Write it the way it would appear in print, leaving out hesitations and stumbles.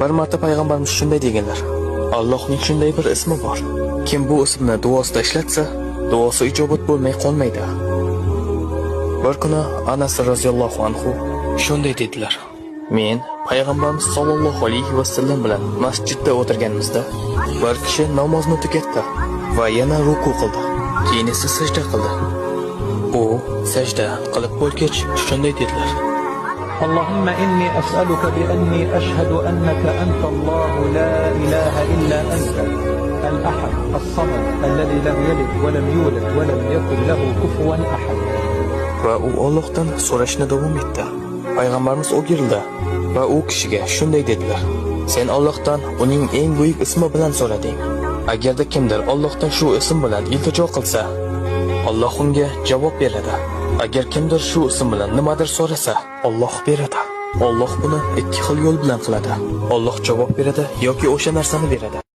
Bir marta payg'ambarimiz shunday deganlar: Allohning shunday bir ismi bor. Kim bu ismni duosida ishlatsa, duosi ijobat bo'lmay qolmaydi. Bir kuni Anas roziyallohu anhu shunday dedilar: Men payg'ambarimiz sollallohu alayhi vasallam bilan masjidda o'tirganimizda bir kishi namozni tugatdi va yana ruku qildi. Keyin esa sajda qildi. U sajda qilib bo'lgach shunday dedilar: اللهم إني أسألك بأني أشهد أنك أنت الله لا إله إلا أنت الأحد الصمد الذي لم يلد ولم يولد ولم يكن له كفوا أحد. Va u Allohdan so'rashni davom etdi. Payg'ambarimiz o'girildi va u kishiga shunday dedilar: Sen Allohdan uning eng buyuk ismi bilan so'rading. Agarda kimdir Allohdan shu ism bilan iltijo qilsa, Alloh unga javob beradi. Agar kimdir shu ism bilan nimadir so'rasa, Alloh beradi. Alloh buni ikki xil yo'l bilan qiladi. Alloh javob beradi yoki o'sha narsani beradi.